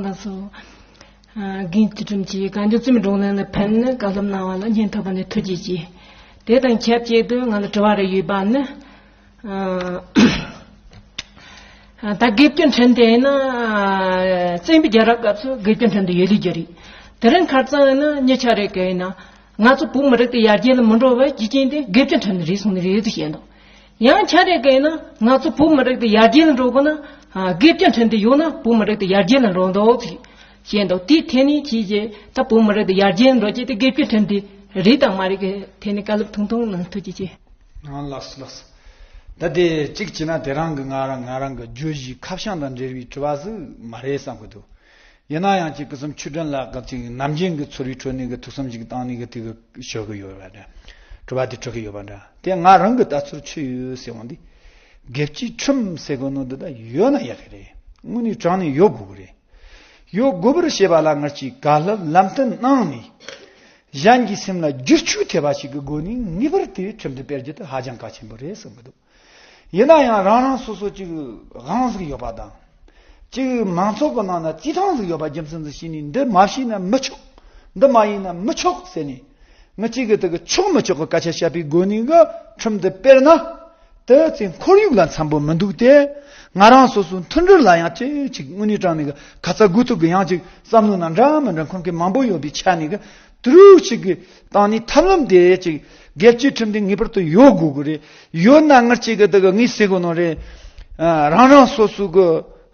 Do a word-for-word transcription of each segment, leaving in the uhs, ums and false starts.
དང་སོ། ཨ། རྒན་ཚུལ་ཁྲིམས་ཀྱིས་གངས་ལྗོངས་བཙུན་མའི་བགྲོ་གླེང་ལ་ཕེབས་ནས་བཀའ་སློབ་གནང་བ་ལ་སྙིང་ཐག་པ་ནས་ཐུགས་རྗེ་ཆེ། དེ་དང་ཆབས་ཅིག་ཏུ་ང་ལ་དྲི་བ་རེ་ཡོད་པ་ནི། ཨ། ད་དགེ་བཅུ་ཁྲིམས་དེ་ཡིན་ན། བཙན་པོའི་རྒྱལ་རབས་སྐབས་སུ་དགེ་བཅུ་ཁྲིམས་དེ་ཡོད་ལུགས་ཀྱི་རེད། དེ་རིང་ཁ་རྩང་ཡིན་ན་མི་ཆ་རེ་ག་ཡིན་ན། ང་ཚོ་བོད་མི་རིགས་དེ་ཡར་རྒྱས་ལ་མི་འགྲོ་བའི་རྒྱུ་རྐྱེན་དེ་དགེ་བཅུ་ཁྲིམས་དེ་རེད་གསུངས་ནས་རེད་ཟེར་བཤད་འདུག། ཡང་ཆ་རེ་ག་ཡིན་ན་ང་ཚོ་བོད་མི་རིགས་དེ་ཡར་རྒྱས་ལ་འགྲོ་དགོས་ན། ཨ། དགེ་བཅུ་ཁྲིམས་དེ་ཡོད་ན་བོད་མི་རིགས་དེ་ཡར་རྒྱས་ལ་འགྲོ་འདུག་ཟེར་བཤད་འདུག། དེའི་ཐད་ནས་ཅིག་བྱས་ད་བོད་མི་རིགས་དེ་ཡར་རྒྱས་ལ་འགྲོ་རྒྱུ་དེ་དགེ་བཅུ་ཁྲིམས་དེ་རེད་དང་མ་རེད་གི་ཐད་ནས་བཀའ་སློབ་ཐུང་ཐུང་གནང་ཐུབ་ཀྱི་ཅིག། ཨ། ལགས་སོ་ལགས་སོ། ད་དེ་གཅིག་བྱས་ན་དེ་རང་གི་ང་རང་ང་རང་གི་བརྗོད་གཞིའི་ཁ་བྱང་དང་འབྲེལ་བའི་དྲི་བ་ཟིག་མ་རེད་བསམ་གི་འདུག། ཡིན་ན་ཡང་གཅིག་སྐུ་གསུམ་ཆོས་སྒྲོན་ལགས་ཀྱིས་གཅིག་ནམ་རྒྱུན་གྱི་ཚོར་བའི་ཁྲོད་ནས་གི་ཐུགས་བསམ་ཞིག་བཏང་ནས་གི་དེ་གི་ཞུ་གི་ཡོད་པ་འདྲ། དྲི་བ་དེ་དྲི་གི་ཡོད་པ་འདྲ། དེ་ང་རང་གི་ལྟ་ཚུལ་ཆི་ཡོད་ཟེར་བ་འདི། དགེ་བཅུའི་ཁྲིམས་ཟེར་གི་ནོ་འདི་ད་ཡོད་ན་ཡག་གི་རེད། དངོས་གནས་དྲང་ནས་ཡོད་དགོས་གི་རེད། ཡོད་དགོས་པར་བྱེད་པ་ལ་ངར་གྱིས་བཀའ་སློབ་ལམ་སྟོན་གནང་ནས། གཞན་གྱི་སེམས་ལ་བསྒྱུར་བཅོས་ཐེབས་པ་ཞིག་གི་སྒོ་ནས་ངེས་པར་དུ་ཁྲིམས་དེ་སྤེལ་རྒྱུ་དེ་ཧ་ཅང་གལ་ཆེན་པོ་རེད་བསམ་གི་འདུག། ཡིན་ན་ཡང་རང་རང་སོ་སོ་གཅིག་དབང་ཟིག་ཡོད་པ་དང་། གཅིག་མང་ཚོགས་ཀྱི་ནང་ན་རྩིས་ཐང་ཟིག་ཡོད་པ་རྒྱུ་མཚན་ཟིག་བྱས་ནས་འདི་མ་བྱས་ན་མི་ཆོག། འདི་མ་ཡིན་ན་མི་ཆོག་ཟེར་ནས། ངི་གཅིག་གི་དེ་གི་ཆོག་མི་ཆོག་གི་སྐད་ཆ་བཤད་པའི་སྒོ་ནས་གི་ཁྲིམས་དེ་སྤེལ་ན། དེ་ཚེ་ཁོར་ཡུག་ལ་འཚམ་པོ་མི་འདུག་སྟེ། ང་རང་སོ་སོའི་མཐུན་སྒྲིལ་ལ་ཡང་ཅི་ཅིག་དངོས་གནས་དྲང་ནས་གི་ཁ་ཚ་དགོས་གཏུག་གི་ཡང་ཅིག་བསམ་བློ་ན་འདྲ་མི་འདྲ་འཁོར་མཁན་མང་པོ་ཡོད་པའི་ཆ་ནས་གི། དེ་རུ་ཅིག་གི་སྟེང་ནས་ཐབས་ལམ་དེ་ཅིག་དགེ་བཅུའི་ཁྲིམས་དེ་ངེས་པར་དུ་ཡོད་དགོས་གི་རེད། ཡོད་ན་ངར་ཅིག་གི་དེ་གི་ངས་ཟེར་གོ་ནོ་རེད། ཨ། རང་རང་སོ་སོ་གི་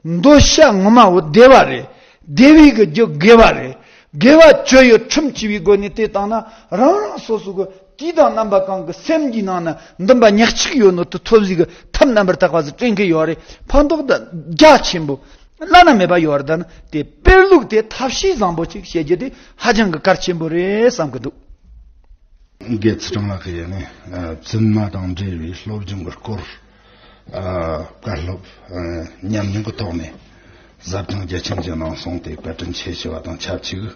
འདོད་བྱ་ངོ་མ་བོ་བདེ་བ་རེད། བདེ་བའི་གི་རྒྱུ་དགེ་བ་རེད། དགེ་བ་སྤྱོད་ཡུལ་ཁྲིམས་ཅེས་པའི་སྒོ་ནས་དེ་བཏང་ན་རང་རང་སོ་སོ་གི་དུས་དང་རྣམ་པ་གང་གི་སེམས་ཀྱི་ནང་ན་འདུན་པ་ཉག་གཅིག་ཡོད་ནོ་དེ་ཐོབ་ཟིག་གི་ཐབས་རྣམ་པར་དག་པ་ཟིག་བསྐྲུན་གི་ཡོད་རེད། ཕན་ཐོགས་དང་རྒྱ་ཆེན་པོ་བླ་ན་མེད་པ་ཡོད་རེད། ད་ནི་དེ་སྤེལ་ལུགས་དེ་ཐབས་ཤེས་བཟང་པོ་ཅིག་བྱེད་རྒྱུ་དེ་ཧ་ཅང་གི་གལ་ཆེན་པོ་རེད་བསམ་གི་འདུག། དགེ་ཚུལ་ཁྲིམས་ལགས་ཀྱིས་ནི། ཨ། བཙུན་མ་དང་འབྲེལ་བའི་སློབ་སྦྱོང་གི་སྐོར། ཨ། བཀའ་སློབ། ཨ། ཉམས་མྱོང་གི་ཐོག་ནས་ཟབ་སྦྱོང་རྒྱ་ཆེན་གྱི་ནང་སོང་སྟེ་བཀའ་དྲིན་ཆེ་ཞུ་བ་དང་ཆབས་ཅིག།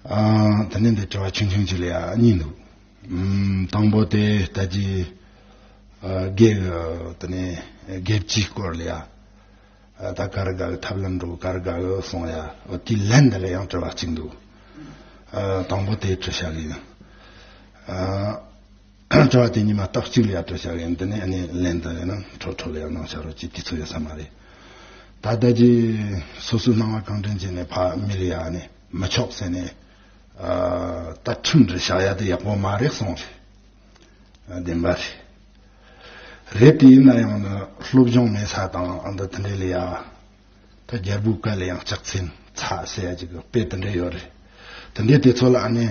ཨ། དེ་ནས་འདི་དྲི་བ་ཆུང་ཆུང་ཅིག་ལ་ཡ་གཉིས་འདུག། ཨམ། དང་པོ་དེ་ལྟ་ཅི། ཨ། དགེ། དེ་ནས་དགེ་བཅུའི་སྐོར་ལ་ཡ། ཨ། ད་ག་རེ་དགའ་གི་ཐབས་ལམ་འགྲོ་ག་རེ་དགའ་གི་སོང་ཡ། འོ་དེའི་ལན་འདི་ལ་ཡང་དྲི་བ་གཅིག་འདུག། ཨ། དང་པོ་དེ་དྲི་བྱ་གི་ཡིན། ཨ། དྲི་བ་དེ་ཉི་མ་རྟགས་གཅིག་ལ་ཡ་དྲི་བྱ་གི་ཡིན། འདི་ནས་ཨ་ནི་ལན་འདི་ཡིན་ན་འཕྲོ་འཕྲོ་ལ་ཡ་གནང་བྱ་རོགས་ཀྱི་དུས་ཚོད་ཡོད་ས་མ་རེད། ད་ལྟ་ཅི་སོ་སོའི་སྣང་བ་གང་དྲན་བྱས་ནས་ཕ་མི་ལ་ཡ་ནི་མི་ཆོག་ཟེར་ནས། ཨ། ད་ཁྲིམས་འདི་བཞག་ཡ་དེ་ཡག་པོ་མ་རེད་གསུངས་རེད། བདེན་པ་རེད། རེད་དེ་ཡིན་ན་ཡང་ནི་སློབ་སྦྱོང་མེད་ས་དང་ཨ་འདི་དེ་འདྲས་ལ་ཡ། ད་རྒྱལ་པོའི་བཀའ་ལ་ཡང་ལྕག་ཚན་ཚ་ཟེར་ཡ་ཅིག་གི་དཔེ་དེ་འདྲས་ཡོད་རེད། དེ་འདྲས་དེ་ཚོ་ལ་ཨ་ནི།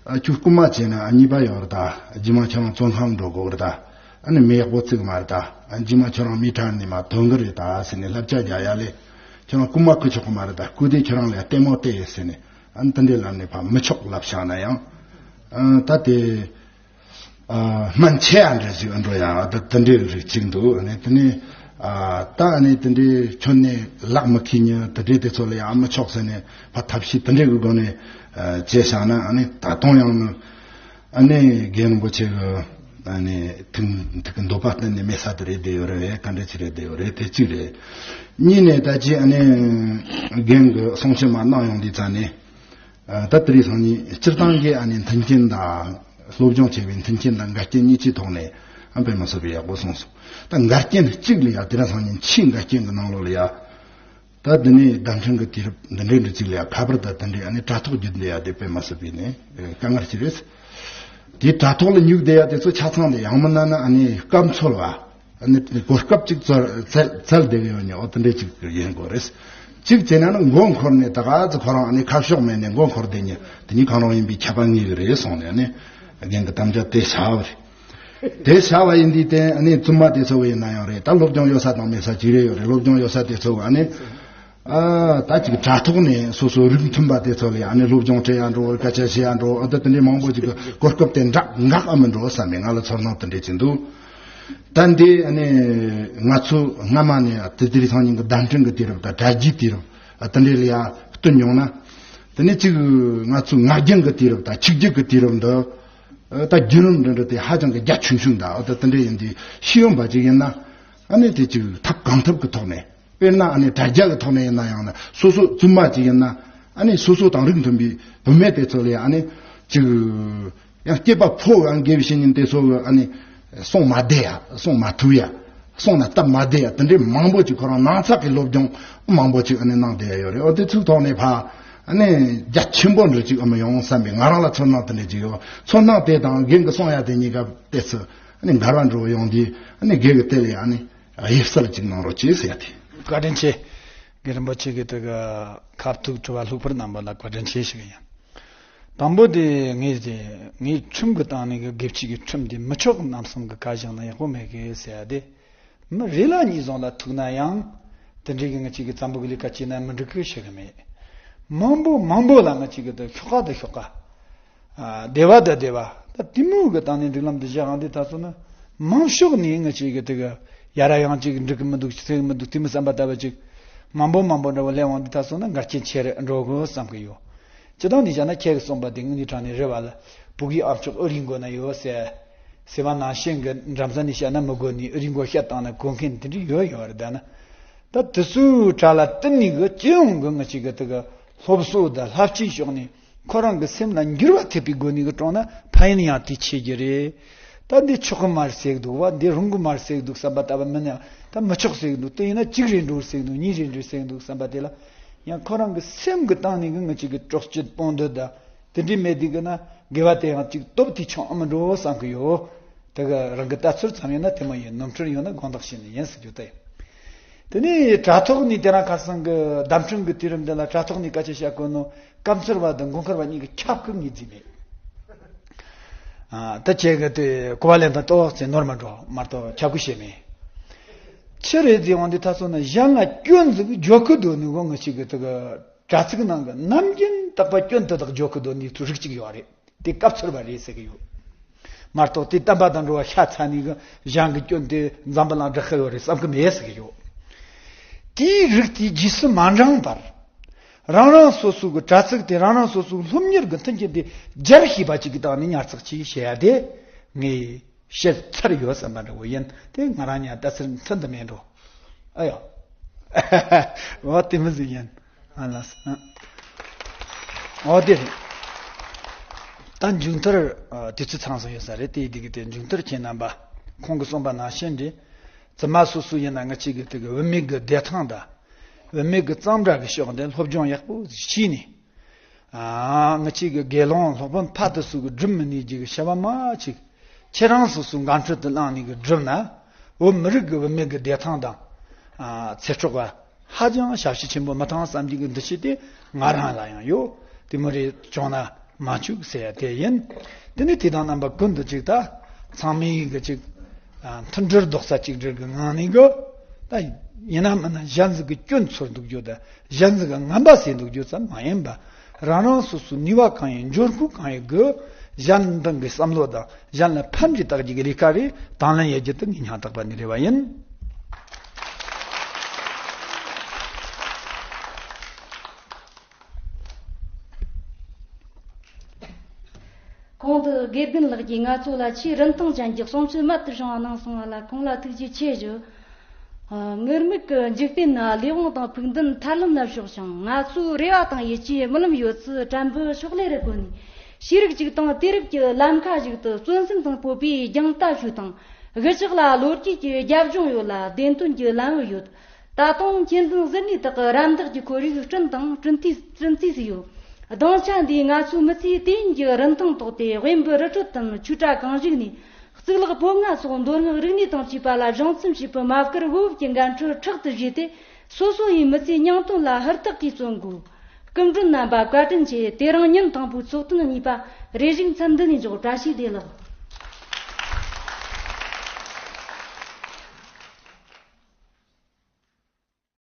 ཨ། ཁྱོད་རྐུན་མ་བྱས་ན་ཨ་གཉིས་པ་ཡོད་རེད་ད། རྗེས་མ་ཁྱོད་རང་བཙོན་ཁང་འགྲོ་དགོས་རེད་ད། ཨ་ནི་མི་ཡག་པོ་བརྩིགས་མ་རེད་ད། ཨ། རྗེས་མ་ཁྱོད་རང་མི་ཁྲག་ནི་མ་ཐོན་གི་རེད་ད་ཟེར་ནས་བསླབ་བྱ་རྒྱག་ཡ་ལས། ཁྱོད་རང་རྐུན་མ་རྐུ་ཆོག་གི་མ་རེད་ད། རྐུ་དེ་ཁྱོད་རང་ལ་ལྟད་མོ་བལྟས་ཡོད་ཟེར་ནས། ཨ་ནི་དེ་འདྲའི་ལམ་ནས་ཕར་མི་ཆོག་ལབ་བཞག་ན་ཡང་། ཨ། ད་དེ། ཨ། སྨན་ཆེ་ཨ་འདྲ་ཞིག་འགྲོ་ཡ་ད་དེ་འདྲའི་རིགས་གཅིག་འདུག། ཨ་ནི་དེ་ནས། ཨ། ད་ཨ་ནི་དེ་འདྲའི་ཁྱོན་ནས་ལག་མི་ཁེལ་ཉི་དེ་འདྲའི་དེ་ཚོ་ལ་ཡང་མི་ཆོག་ཟེར་ནས་ཕར་ཐབས་ཤེས་དེ་འདྲའི་གི་སྒོ་ནས། ཨ། བྱས་བཞག་ན་ཨ་ནི་ད་དུང་ཡང་ནི། ཨ་ནི་རྒན་རིན་པོ་ཆེ་གི་ཨ་ནི་ཐུགས་ཐུགས་ཀྱི་འདོད་པ་གཏན་ནས་མེད་ས་དེ་རེད་བསྡད་ཡོད་རེད་བས། ག་འདྲ་ཅིག་རེད་བསྡད་ཡོད་རེད། དེ་གཅིག་རེད། གཉིས་ནས་ད་ཅི་ཨ་ནི་རྒན་གི་གསུང་ཆོས་མ་གནང་ཡོང་དུས་ཙ་ནས། ཨ། ད་དེ་རིང་སང་ཉིན་སྤྱིར་བཏང་གི་ཨ་ནི་མཐུན་རྐྱེན་དང་སློབ་སྦྱོང་བྱས་པའི་མཐུན་རྐྱེན་དང་འགལ་རྐྱེན་གཉིས་ཀྱི་ཐོག་ནས་ཨ་དཔེ་མི་སྲིད་པའི་ཡག་པོ་གསུངས་སོང་། ད་འགལ་རྐྱེན་གཅིག་ལ་ཡ་དེ་རིང་སང་ཉིན་ཆེས་འགལ་རྐྱེན་གི་ནང་ལོགས་ལ་ཡ། ད་འདི་ནས་བརྡ་འཕྲིན་གི་དུས་རབས་འདི་འདྲའི་འདྲ་ཅིག་ལ་ཡ་ཁ་པར་དང་དེ་འདྲའི་ཨ་ནི་དྲ་ཐོག་བརྒྱུད་འདི་ཡ་དེ་དཔེ་མི་སྲིད་པའི་ནས་དཀའ་ངལ་ཅིག་རེད། དེ་དྲ་ཐོག་ལ་མྱུག་བསྡད་ཡ་དེ་ཚོ་ཆ་ཚང་དེ་ཡང་མིན་ན་ནི་ཨ་ནི་སྐབས་འཚོལ་བ། ཨ་ནི་གོ་སྐབས་ཅིག་བཙལ་བཙལ་བཙལ་བསྡད་ཡོད་ཉི་འོ་དེ་འདྲའི་ཅིག་ཡིན་དགོས་རེད། ཅིག་བྱས་ན་ནི་མགོ་འཁོར་ནས་ད་ག་ཚོད་ཁོ་རང་ཨ་ནི་ཁ་ཕྱོགས་མེད་ནས་མགོ་འཁོར་བསྡད་ཉི་དེ་ཉིད་གང་རུང་ཡིན་པའི་ཁྱབ་པ་ངེས་ཀྱི་རེད་གསུངས་ནས་ཨ་ནི་རྒན་གྱི་དམ་བཅའ་དེ་བྱ་བ་རེད། དེ་བྱ་བ་ཡིན་དུས་དེ་ཨ་ནི་བཙུན་མ་དེ་ཚོ་ཡིན་ན་ཡང་རེད། ད་སློབ་སྦྱོང་ཡོད་ས་དང་མེད་ས་ཅིག་རེ་ཡོད་རེད། སློབ་སྦྱོང་ཡོད་ས་དེ་ཚོ་ཨ་ནི། ཨ། ད་ཅིག་དྲ་ཐོག་ནས་སོ་སོ་རིགས་མཐུན་པ་དེ་ཚོ་ལ་ཨ་ནི་སློབ་སྦྱོང་སྤྲད་ཡ་འགྲོ། སྐད་ཆ་བཤད་ཡ་འགྲོ། ཨ། ད་དེ་འདྲའི་མང་པོ་ཅིག་གི་གོ་སྐབས་དེ་འདྲ་འགག་ཨ་མི་འགྲོ་བསམ་པའི་ང་ལ་ཚོར་སྣང་དེ་འདྲ་ཅིག་འདུག། ད་འདི་ཨ་ནི་ང་ཚོ་སྔ་མ་ནས་དེ་དེ་རིང་སང་ཉིན་གྱི་བརྡ་འཕྲིན་གྱི་དུས་རབས་དང་དྲ་རྒྱའི་དུས་རབས། ཨ། དེ་འདྲའི་ལ་ཡ་བསྟུན་ཡོང་ན། དེ་ནས་ཅིག་ང་ཚོ་ངག་རྒྱུན་གྱི་དུས་རབས་དང་ཆིག་སྒྱུར་གྱི་དུས་རབས་འདི། ཨ། ད་བརྒྱུད་རིམ་འདི་འདྲ་དེ་ཧ་ཅང་གི་རྒྱ་ཆུང་ཆུང་དང་། ཨ། ད་དེ་འདྲ་ཡིན་དུས་ཤེས་ཡོན་པ་ཅིག་ཡིན་ན། ཨ་ནི་དེ་ཅིག་ཐབས་གང་ཐུབ་ཀྱི་ཐོག་ནས། དཔེར་ན་ཨ་ནི་དྲ་རྒྱ་གི་ཐོག་ནས་ཡིན་ན་ཡང་ན་སོ་སོ་བཙུན་མ་ཅིག་ཡིན་ན་ཨ་ནི་སོ་སོ་དང་རིགས་མཐུན་པའི་བུད་མེད་དེ་ཚོ་ལ་ཨ་ནི་ཅིག་ཡང་སྐྱེས་པ་ཕོ་གི་ཨ་དགེ་བའི་བཤེས་གཉེན་དེ་ཚོ་གི་ཨ་ནི་སོང་མ་བསྡད་ཡ། སོང་མ་ཐུབ་ཡ། སོང་ན་སྟབས་མ་བདེ་ཡ། དེ་འདྲའི་མང་པོ་ཅིག་ཁོ་རང་ནང་ཚགས་ཀྱི་སློབ་སྦྱོང་མང་པོ་ཅིག་ཨ་ནི་གནང་བསྡད་ཡ་ཡོད་རེད། འོ་དེ་ཚོའི་ཐོག་ནས་ཕ་ཨ་ནི་རྒྱ་ཆེན་པོ་འདྲ་ཅིག་ཨ་མི་ཡོང་བསམ་པའི་ང་རང་ལ་ཚོར་སྣང་དེ་འདྲ་ཅིག་ཡོད། ཚོར་སྣང་དེ་དང་རྒན་གྱི་གསུང་ཡ་དེ་གཉིས་ཀ་བལྟས་ཚེ་ཨ་ནི་འགལ་བ་འགྲོ་ཡོང་དུས་ཨ་ནི་རྒན་གྱི་དེ་ལ་ཨ་ནི་དབྱེ་གསལ་ཅིག་གནང་རོགས་གྱིས་ཟེར་ཡ་དེ། བཀའ་དྲིན་ཆེ། རྒན་རིན་པོ་ཆེ་གི་དེ་ག་ཁ་ཐུག་དྲི་བ་ལྷུག་པར་གནང་བ་ལ་བཀའ་དྲིན་ཆེ་ཞུ་གི་ཡིན། དང་པོ་དེ་ངས་དེ་ངས་ཁྲིམས་ཀྱི་སྟེང་ནས་གི་དགེ་བཅུ་གི་ཁྲིམས་དེ་མི་ཆོག་གི་རྣམ་གསུམ་གི་བཀའ་བཞག་ན་ཡག་པོ་མེད་གི་ཟེར་ཡ་དེ། མི་རེ་ལ་གཉིས་བཟང་ལ་ཐུག་ན་ཡང་དེ་འདྲའི་གི་ང་གཅིག་གི་བཙན་པོ་གི་ལས་ཀ་བྱས་ན་མི་འགྲིག་གི་ཞུ་གི་མེད། མང་པོ་མང་པོ་ལ་ང་གཅིག་གི་དེ་ཤོག་ཁ་དེ་ཤོག་ཁ། ཨ། བདེ་བ་དང་བདེ་བ། ད་དེ་མོ་གི་སྟེང་ནས་སྒྲིག་ལམ་དེ་བཞག་ཡང་དེ་ད་སོང་ན་མང་ཤོས་ནས་ང་གཅིག་གི་དེ་གི་ཡ་ར་ཡང་གཅིག་འགྲིག་གི་མི་འདུག་ཟེར་གི་མི་འདུག་དེ་མོ་བསམ་པ་ལྟ་བུ་ཅིག་མང་པོ་མང་པོ་འདྲ་བོ་སླེབས་ཡོང་དུས་ད་སོང་ན་འགལ་རྐྱེན་ཆེ་རུ་འགྲོ་གི་བསམ་གི་ཡོད། སྤྱི་བཏང་ནས་བྱས་ན་ཁྱེད་ཀྱི་གསུངས་པ་དེ་དངོས་གནས་དྲང་ནས་རེད་བ་ལ། བུ་གུའི་ཨམ་ཅོག་ཨུ་རིའི་མགོ་ན་ཡོད་ཟེར། སེམས་པ་ནང་བཞིན་གྱི་འགྲམ་ས་ནས་བཤད་ན་མི་གོ་ནས་ཨུ་རིའི་མགོ་བཤད་བཏང་ན་གོ་མཁན་དེ་འདྲ་ཡོད་ཡོད་རེད། ད་ན་ད་དེ་ཚོའི་གྲས་ལ་བསྟུན་ནས་གི་སྤྱི་ཡོངས་གི་ང་གཅིག་གི་དེ་གི་སློབ་གསོ་དང་བསླབ་བྱའི་ཕྱོགས་ནས་ཁོ་རང་གི་སེམས་ལ་འགྱུར་བ་ཐེབས་པའི་སྒོ་ནས་གི་བསྐྲུན་ན་ཕན་ཡོན་ཡང་དེ་ཆེ་གི་རེད། ད་འདི་ཆོག་གི་མ་རེད་ཟེར་གི་འདུག་བ། འདི་རུང་གི་མ་རེད་ཟེར་གི་འདུག་བསམ་པ་ལྟ་བུ་མིན་ཡང་ད་མི་ཆོག་ཟེར་གི་འདུག་དེ་ཡིན་ན་གཅིག་རེད་འགྲོ་ཟེར་གི་འདུག་གཉིས་རེད་འགྲོ་ཟེར་གི་འདུག་བསམ་པ་དེ་ལ་ཡང་ཁོ་རང་གི་སེམས་གི་སྟེང་ནས་གི་ང་གཅིག་གི་དཀྲོག་སྤྱོད་སྤོང་འདོད་ད་དེ་འདྲའི་མེད་དུས་གི་ན་དགེ་བ་དེ་ཡང་གཅིག་སྟོབས་དེ་ཆུང་ཨ་མི་འགྲོ་བསམ་གི་ཡོད། དེ་གི་རང་གི་ལྟ་ཚུལ་ཙམ་ཡིན་ན་དེ་མ་ཡིན། ནོར་འཁྲུལ་ཡོད་ན་དགོངས་དག་བྱས་ནས་ཡིན་ཟེར་རྒྱུ་དེ་ཡིན། དེ་ནས་དྲ་ཐོག་ནས་དེ་རིང་ཁ་སང་གི་བརྡ་འཕྲིན་གི་དུས་རིམ་འདི་ལ་དྲ་ཐོག་ནས་སྐད་ཆ་བཤད་དགོས་ནོ་སྐབས་འཚོལ་བ་དང་དགོངས་འཁར་བ་གཉིས་ཀྱི་ཁྱབ་ཁུ་ངེས་རྫས་མེད། ཨ། ད་ཁྱེད་ཀྱི་དེ་གོ་བ་ལེན་སྟངས་ཏོག་ཙེ་ནོར་མ་འགྲོ་མ་གཏོགས་ཁྱབ་ཁུ་བྱས་མེད། ཆི་རེད་ཟེར་འོང་དུས་ད་སོང་ན་གཞན་ལ་སྐྱོན་ཟིག་འཇོག་ཁུ་འདོད་ནི་གོ་ང་ཞིག་གི་དེ་གི་དྲ་ཚིགས་ནང་གི་ནམ་རྒྱུན་རྟག་པར་སྐྱོན་དེ་དག་འཇོག་གི་སྡོད་ནི་ཚོ་རིགས་གཅིག་ཡོད་རེད། དེ་སྐབས་འཚོལ་བ་རེད་ཟེར་གི་ཡོད། མ་གཏོགས་དེ་བསྟན་པ་དང་འགྲོ་བ་ཤ་ཚ་ནི་གི་གཞན་གི་སྐྱོན་དེ་འཛམ་བུ་གླིང་བསྒྲགས་ཁ་ཡོད་རེད་བསམ་གི་མེད་ཟེར་གི་ཡོད། དེའི་རིགས་དེ་རྗེས་སུ་མ་འབྲངས་པར། རང་རང་སོ་སོ་གི་དྲ་ཚིགས་དེ་རང་རང་སོ་སོའི་སློབ་གཉེར་གི་མཐུན་རྐྱེན་དེ་སྦྱར་ཤེས་པ་ཅིག་གི་སྟེང་ནས་ཉར་ཚགས་ཅིག་བྱེད་ཡ་དེ་ངས། བཤད་ཚར་ཡོད་བསམ་པ་འདྲ་བོ་ཡིན། དེ་ང་རང་ཉ་ལྟ་ཚུལ་མཐུན་དུ་མེད་འགྲོ། ཨ་ཡོ། འོ་དེ་མི་ཟིག་ཡིན། ཨ་ལ་ས། འོ་དེ་རེད། ད་མཇུག་མཐར་ཨ་དུས་ཚོད་ཚང་སོང་ཡོད་ས་རེད། དེ་དེ་གི་དེ་མཇུག་མཐར་ཁྱེད་རྣམ་པ་ཁོང་གི་གསུངས་པ་ནང་བཞིན་རེད། བཙུན་མ་སོ་སོ་ཡིན་ན་ང་གཅིག་གི་དེ་གི་བུད་མེད་གི་བདེ་ཐང་དང་། བུད་མེད་གི་གཙང་སྦྲ་གི་ཕྱོགས་འདི་སློབ་སྦྱོང་ཡག་པོ་བྱས་ནས། ཨ། ང་གཅིག་གི་དགེ་སློང་སློབ་དཔོན་ཕ་དེ་ཚོ་གི་སྒྲུབ་མི་ནུས་རྒྱུ་གི་བྱ་བ་མ་ཅིག་ཁྱེད་རང་སོ་སོའི་འགན་འཁྲི་དེ་བླངས་ནས་གི་སྒྲུབ་ན། བོད་མི་རིགས་ཀྱི་བུད་མེད་ཀྱི་བདེ་ཐང་དང་། ཨ། ཚེ་སྲོག་ག་ཧ་ཅང་ཞབས་ཕྱི་ཆེན་པོ་མི་ཐང་བསམ་གྱི་གི་འདུ་ཤེས་དེ་ང་རང་ལ་ཡང་ཡོད། དེ་མོ་རེ་བྱུང་ན་མ་བཅུག་ཟེར་ཡ་དེ་ཡིན། དེ་ནི་དེ་དང་རྣམ་པ་ཀུན་ཏུ་གཅིག་ད་ཚང་མས་གི་གཅིག་ཨ། མཐུན་སྒྲིལ་རྡོག་རྩ་གཅིག་སྒྲིལ་གྱི་ངང་ནས་གི། ད་ཡིན་ན་མིན་ན་གཞན་ཟིག་གི་སྐྱོན་འཚོལ་འདུག་རྒྱུ་དང་གཞན་ཟིག་གི་ངན་པ་ཟེར་འདུག་རྒྱུ་ཙམ་མ་ཡིན་པ། རང་རང་སོ་སོའི་ནུས་པ་གང་ཡིན་འབྱོར་ཁུག་གང་ཡིན་གི། གཞན་དོན་གྱི་བསམ་བློ་དང་གཞན་ལ་ཕན་གྱི་བཏགས་རྒྱུ་གི་ལས་ཀ་རེ་དང་ལེན་ཡེད་རྒྱུ་དེ་ངས་སྙིང་ཐག་པ་ནས་རེ་བ་ཡིན། གོང་དུ་དགེ་རྒན་ལགས་ཀྱིས་ང་ཚོ་ལ་ཆེས་རིན་ཐང་ཅན་གྱི་གསུང་ཆོས་རྨད་དུ་བྱུང་བ་གནང་སོང་བ་ལ་ཁོང་ལ་ཐུགས་རྗེ་ཆེ་ཞུ། ངུར་སྨྲིག་གི་འཇིག་རྟེན་ན་ལས་དབང་དང་ཕུགས་འདུན་ཐར་ལམ་ལ་ཕྱོགས་ཤིང་། ང་ཚོའི་རེ་བ་དང་ཡིད་ཆེས་རྨི་ལམ་ཡོད་ཚུལ་དྲན་པའི་ཕྱག་ལེ་རུ་བཀོད་ནས། ཤེས་རིག་ཅིག་དང་དུས་རབས་ཀྱི་ལམ་ཁ་ཞིག་ཏུ་བརྩོན་སེམས་དང་སྤོབས་པའི་རྒྱང་ལྟ་ཞུས་དང་། གཞི་ཆགས་ལ་ལོ་རྒྱུས་ཀྱི་རྒྱབ་ལྗོངས་ཡོད་ལ་བདེན་དོན་གྱི་ལམ་བུ་ཡོད། ད་དུང་ཁྱེད་འདུན་ཟུར་ནས་དག་གི་རམ་འདེགས་ཀྱི་ཁོར་ཡུག་བསྐྲུན་དང་བསྐྲུན་དུས་བསྐྲུན་རྩིས་སུ་ཡོད། སྡིངས་ཆ་འདིའི་ང་ཚོའི་མི་ཚེའི་དུས་ཡུན་གྱི་རིན་ཐང་རྟོགས་ཏེ་དབེན་པའི་རི་ཁྲོད་དམ་ཆོས་གྲྭ་གང་ཞིག་ནས་གཙུག་ལག་པོད་ལྔ་སོགས་མདོ་སྔགས་རིག་གནས་དང་བཅས་པ་ལ་སྦྱང་བརྩོན་བྱེད་པའི་མ་བསྐུལ་འོས་བབ་ཀྱི་འགན་འཁྲི་ཕྲག་ཏུ་བཞེས་ཏེ། སོ་སོ་ཡི་མི་ཚེའི་སྙིང་དོན་ལ་ཧུར་ཐག་གིས་བརྩོན་དགོས། སྐུ་མགྲོན་རྣམ་པ་བཀའ་དྲིན་ཆེ། དེ་རིང་ཉིན་དང་པོའི་ཚོགས་ཐུན་གཉིས་པ་རེ་ཞིག་མཚམས་འདི་ནས་འཇོག། བཀྲ་ཤིས་བདེ་ལེགས།